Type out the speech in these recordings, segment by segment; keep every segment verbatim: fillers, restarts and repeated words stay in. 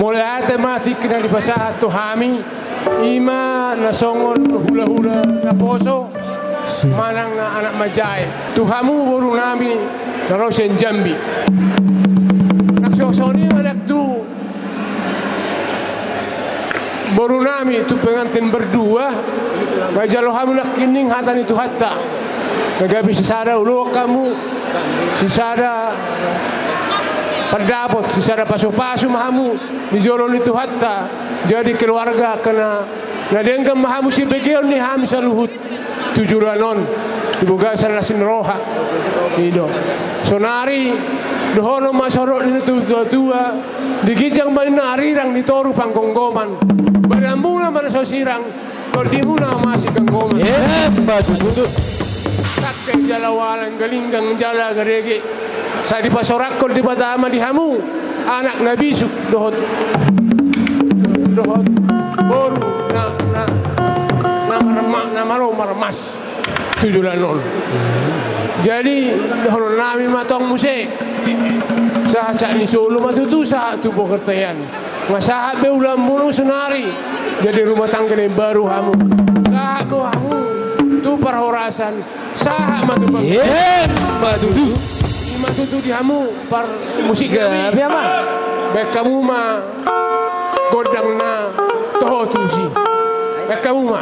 Mauliate ma tingki na dipasahat tu hami, i ma na songon hulahula na poso, si, manang na anak manjae. Tu hamu borunami na ro sian Jambi. Nang songon i ma nang tu borunami tu pengantin berdua, na jalo hamu nangkining hata ni Tuhanta. Na gabe sisada oloan hamu, sisada pandapot, sisada pasupasu ma hamu di jolo ni Tuhanta. Jadi keluarga angka na, na denggan ma hamu sibegeon ni hami saluhut tu joloan on, di bagasan las ni roha. I do. Sonari dohonon ma songon nidok ni natuatua, di ginjang ma ninna arirang, di toru panggomgoman. Badanmuna ma na so sirang, tondimuna ma siganggoman. Emma tutu. Tangke jala walang, galinggang jala garege. Sai dipasorakhon Debata ma di hamu anak na bisuk dohot, dohot boru na, na, na marma-, na malo marmas tu joloan on. Jadi dohononnami ma tong muse, sahat-sahat ni solu ma tutu sahat tu pengertian. Nga sahat be ulaonmuna sonari, jadi rumah tangga na imbaru hamu. Sahat be hamu tu parhorasan, sahat ma tu pang-, emma tutu. I ma tutu di hamu parmusik nami. Gabe ma. Baen hamu ma gondang na toho tusi. Baen hamu ma.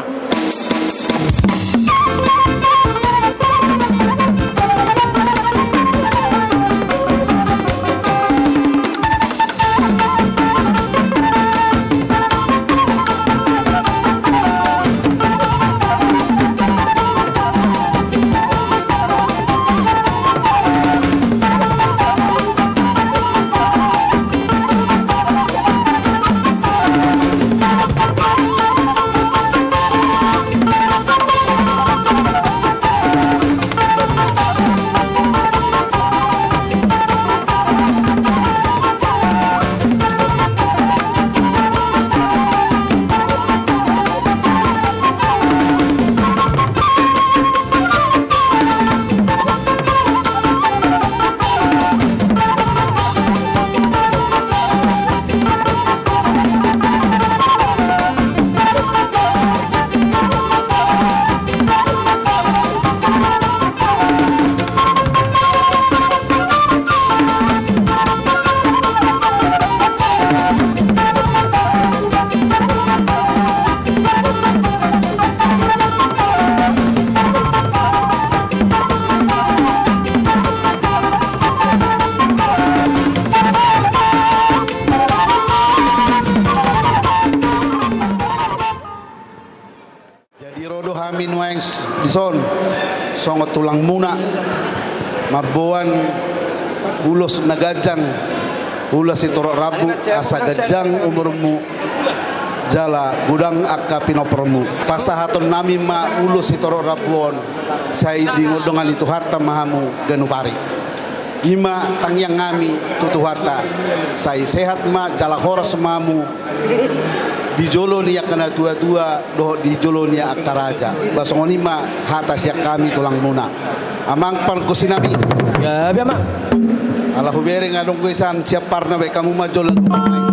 Jadi ro do hami nuaeng s-, dison songon tulangmuna, mamboan ulos na ganjang, ulos sitorop rambu, asa ganjang umurmu jala godang angka pinomparmu. Pasahatonnami ma ulos sitorop rambu on, sai didongani Tuhanta ma hamu ganup ari. I ma tangiangnami tu Tuhanta, sai sehat ma jala horas ma hamu di jolo ni angka natuatua dohot di jolo ni angka raja. Ba songon i ma hata sian hami tulangmuna. Amang pargonsinami. Gabe, Amang. Ala hubereng adong goisan siamparna, baen hamu ma jolo lagu parna i.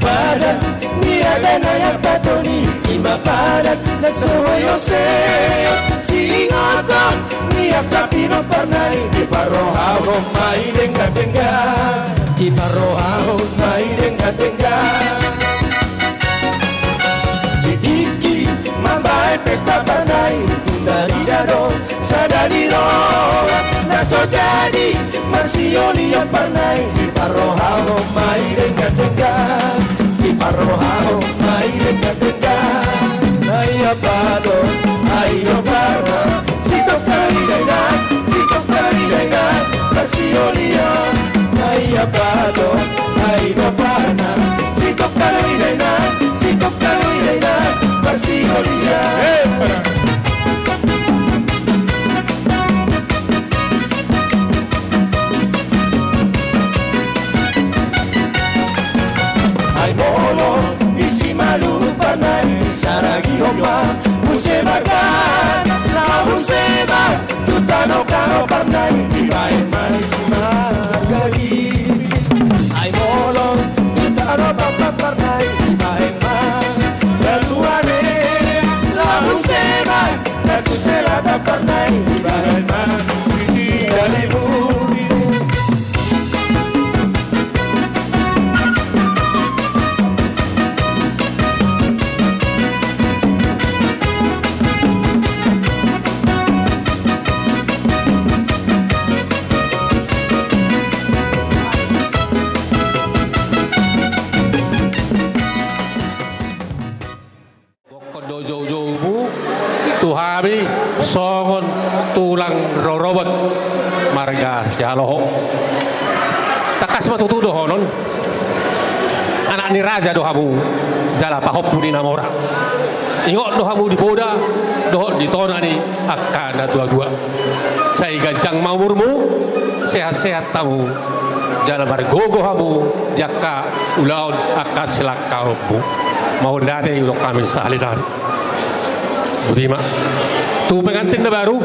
Padan ni raja na iampat on i, i ma padan na so hoyose. Siingoton ni angka pinomparna i, diparrohahon ma i denggan-denggan. Diparrohahon ma i denggan-denggan. Di tingki mambaen pesta parna i, tung tarida do sada ni roha na so jadi marsiolian parna i, diparrohahon ma i denggan-denggan. Diparrohahon ma i denggan-denggan. Na iampat on, ai do parna, sitongka ni dainang, sitongka ni dainang, marsiolian. Na iampat on, ai do parna, sitongka ni dainang, sitongka ni dainang, marsiolian. Ai molo disi malungun parna i, disaragihon ma muse marga, na muse ma tu tano-tano parna i, dibaen ma disi marga i. Rorobot marga Sihaloho. Tangkas ma tutu dohonon, anak ni raja do hamu jala pahompu ni na mora. Ingot do hamu di poda dohot di tona ni angka na tuatua. Sai ganjang ma umurmu, sehat-sehat hamu jala margogo hamu di angka ulaon angka silangkaonmu. Mauliate didok hami sahali nari. Botima. Tu pengantin na baru,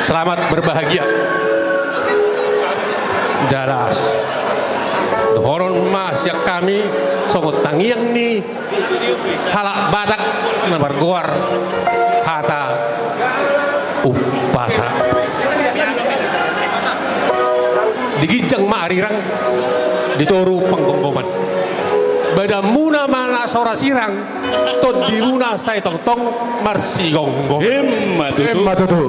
selamat berbahagia. Jala dohonon ma sian hami songon tangiang ni halak Batak na margoar hata umpasa. Di ginjang ma arirang, di toru panggomgoman. Badanmuna ma na so ra sirang, tondimuna sai tongtong marsigomgom. Ima tutu. Ima tutu.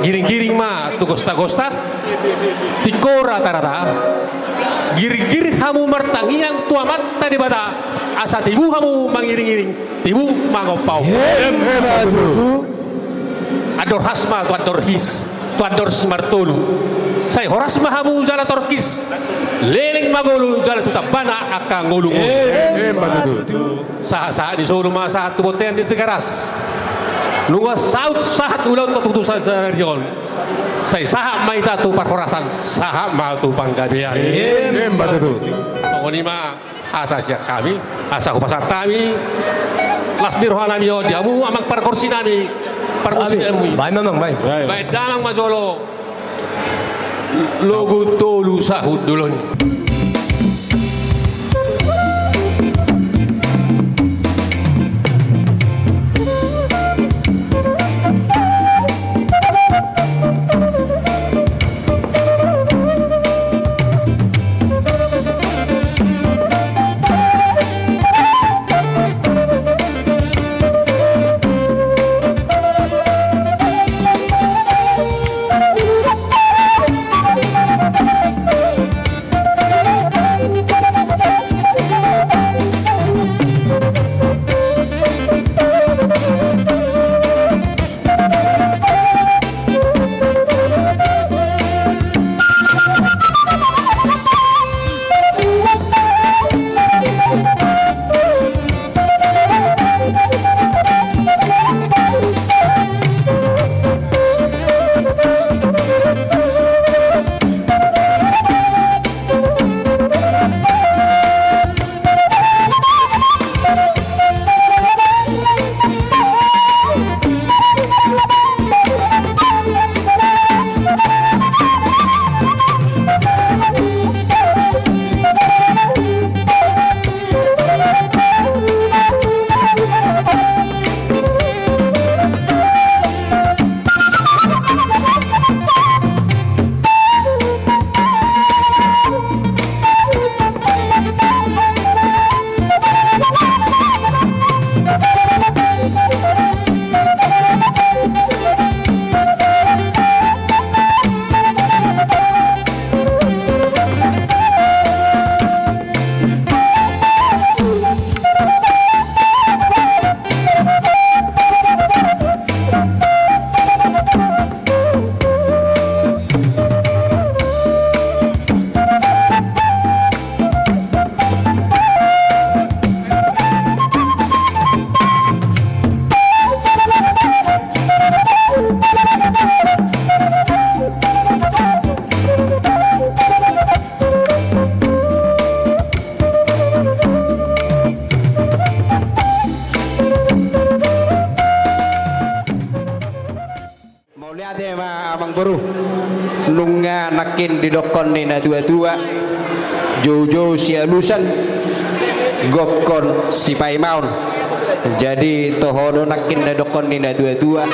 Giring-giring ma tu gosta-gosta, tingko rata-rata. Girgir hamu martangiang tu Amanta Debata, asa tibu hamu mangiring-iring, tibu mangompau. Ima tutu. Andor has ma tu andor his, tu andor simartolu. Sai horas ma hamu jala torkis. Leleng ma ngolu jala tu tambana angka ngolu-ngolu. Ima tutu. Sahat-sahat ni solu ma sahat tu bontean ni Tigaras. Nunga saut sahat ulaonta tutu sadari on. Sai sahat ma hita tu parhorasan, sahat ma tu panggabean. Ima tutu. Songon i ma hata sian hami, asa hupasahat hami las ni rohanami on di hamu amang pargonsinami, pargonsinami. Baen damang, baen. Baen damang ma jolo. Logu tolu sahundulan. Mauliate ma amang boru. Nunga nangkin didokkon ni na tua-tua, joujou sialusan, gokkon sipaimaon. Jadi toho do nangkin na dokkon ni na tua-tua,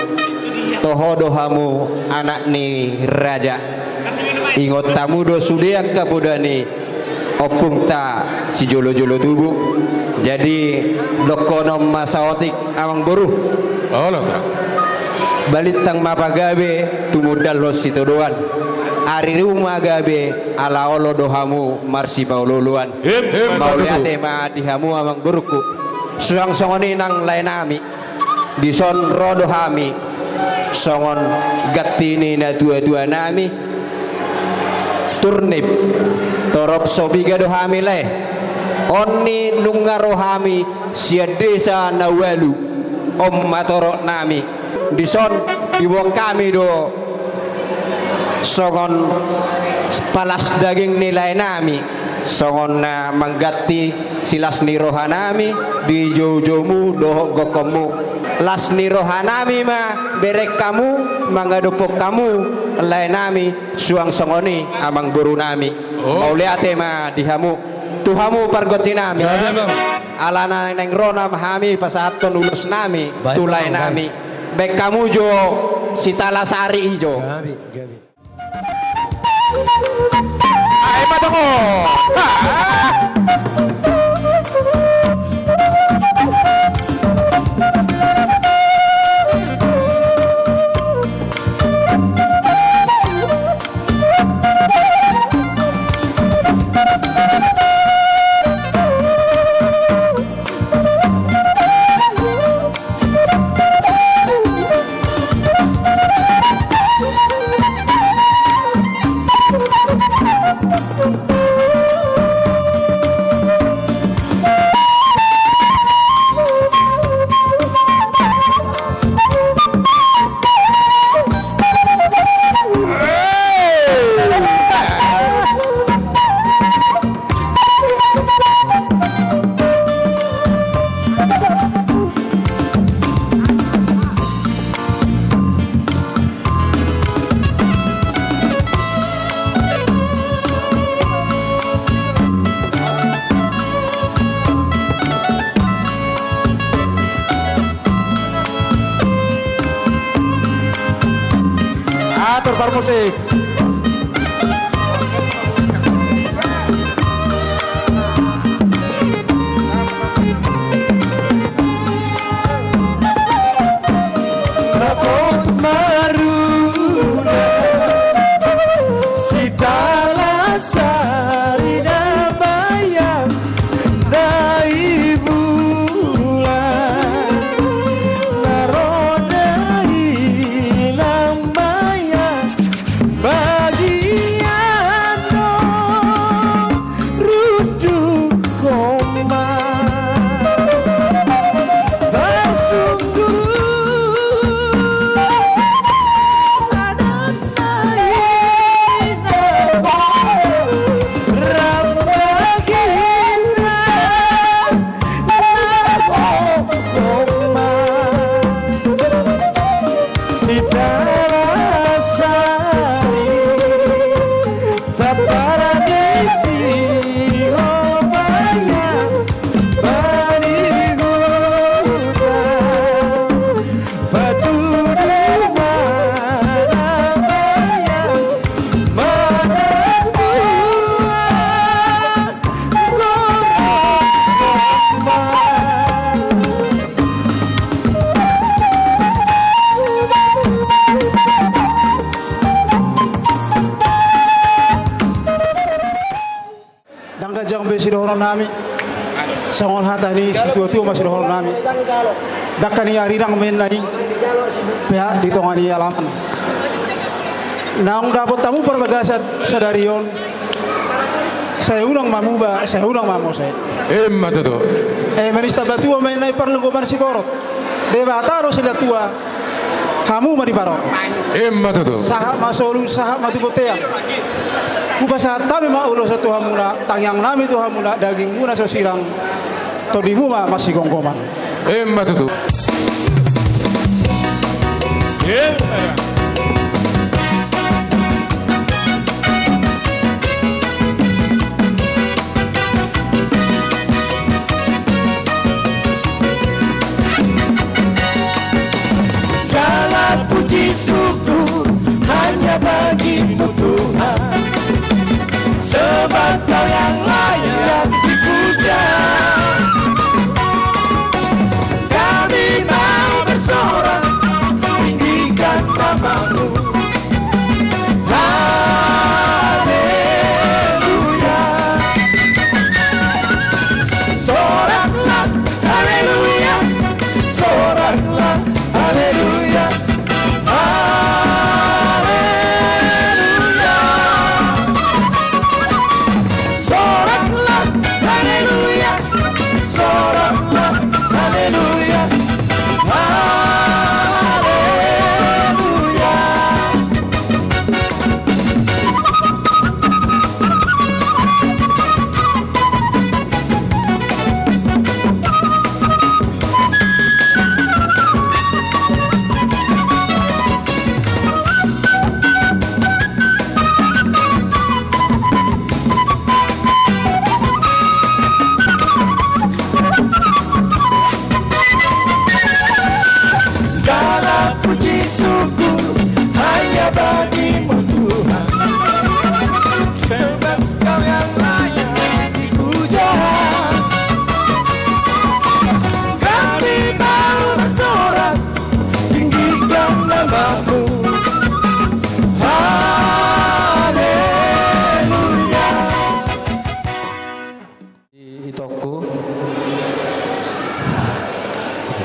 toho do hamu anak ni raja. Ingot hamu do sude angka poda ni ompungta sijolo-jolo tubu. Jadi dokkonon ma saotik amang boru. Olo, Kak. Balintang ma pagabe, tumundalhon sitadoan. Arimu ma gabe, ala olo do hamu marsipaolo-oloan. Hip, hip. Mauliate ma di hamu amang boruku. Suang songon i nang laenami. Dison ro do hami songon ganti ni natuatuanami. Turnip, torop so piga do hami, lae. On ni nunga ro hami sian desa na ualu, on ma torop nami. Dison diboan hami do songon palas daging ni laenami, songon na mangganti silas ni rohanami di joujoumu dohot gokhonmu. Las ni rohanami ma bereng hamu, mangadophon hamu laenami, suang songon i amangborunami. Oh. Mauliate ma di hamu. Tu hamu pargonsinami. Gabe, Bang. Alana naeng ro ma hami pasahathon ulosnami tu laenami. Baik, Bang. Bahen hamu jo sitalasari i jo. Gabe, gabe. Ai, mata ko. Ah. Atur parmusik. Dapot maruna sitalasari na maya. Dai bulan na ro dai lamaya, bagian do runduk homa. Basunggu adat nai na rambagina. Ndang ganjang be sidohononnami. Songon hata ni situatua ma sidohononnami. Dangka ni arirang ma inna i, pea di tonga ni alaman. Naung dapot hamu parbagasan sadari on. Sai unang ma muba, sai unang ma mose. Emma tutu. Eh, manista batua ma inna i parlinggoman siborot. Debata do silehon tua, hamu ma diparorot. Emma tutu. Sahat ma solu, sahat ma tu bontean. Hupasahat hami ma ulos tu hamuna, tangiang nami tu hamuna, dagingmuna so sirang, tondimu ma masigomgoman. Emma tutu. Segala puji syukur hanya bagi-Mu Tuhan, sebab Kau yang layak dipuja. Kami mau bersorak, tinggikan nama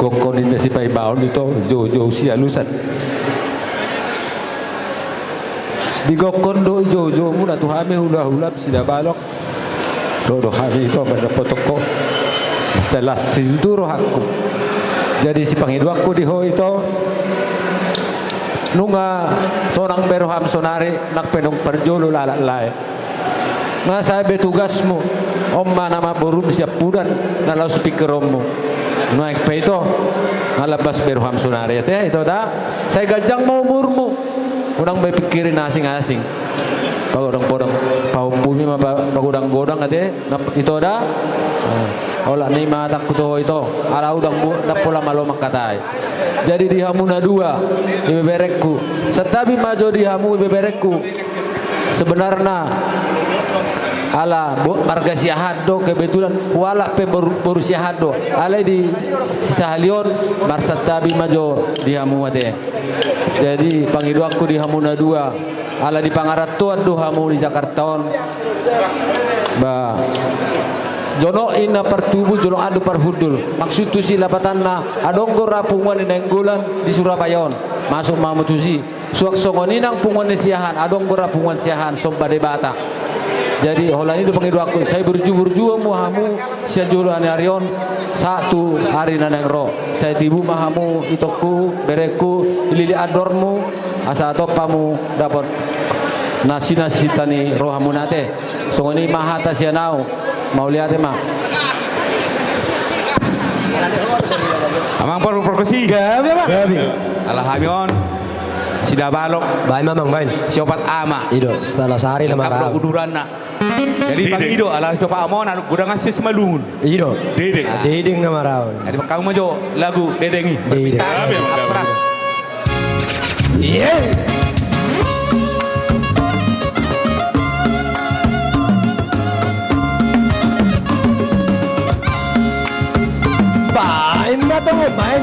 Gokhon ninna sipaimaon ito, joujou sialusan. Digokhon do joujoumuna tu hami hulahulam Sidabalok. Ro do hami ito mandapothon ho. Jelas situtu rohangku. Jadi sipangidoanku di ho ito, nunga sonang be roham sonari, nang pe dung parjolo lalap lae. Nga sae be tugasmu, on ma nama borum siampudan na laos pingkironmu. Nuaeng pe ito, nga lambas be roham sonari ate, ito da. Sai ganjang ma umurmu, unang be pingkiri na asing-asing. Pagodang-godang, pahompumi ma pa-, pagodang-godang ate, na ito da. Nah, olat ni ma hatangku tu ho ito, ala udang mu-, ndang pola malo mangkatai. Jadi di hamu na dua, ibeberengku. Santabi ma jo di hamu ibeberengku. Sebenarna ala bo-, marga Siahaan do kebetulan, hualap pe boru, boru Siahaan do. Alai di sisahali on marsantabi ma jo di hamu ate. Jadi pangidoanku di hamu na dua, ala di pangarantoan do hamu di Jakarta on. Ba jonok i na partubu, jonok an do parhundul. Maksud tusi lapatanna, adong do ra punguan ni Nainggolan di Surabaya on. Masuk ma hamu tusi. Suang songon i nang punguan ni Siahaan, adong do ra punguan Siahaan, somba Debata. Jadi holan i do pangidoanku, sai burju-burju ma hamu sian jolo ni ari on sahat tu ari na naeng ro. Sai tibu ma hamu itongku, berengku, ilili andormu, asa tong hamu dapot na sinasita ni rohamuna ate. Songon i ma hata sian au. Mauliate ma. Amang Por-, Porkosi. Gabe, Amang. Gabe. Ala hami on Sidabalok. Baen ma, Amang, baen. Siopat ama. I do, setelah sehari na marau. Uduranna. Jadi pangido ala siopat ama on, anu, godang asi simalungun. I do. Dede. Ah. Dede na marau. Jadi pangkamu ma jo lagu Dede i. Dede. Gabe, Amang, gabe. Baen ma tong, baen.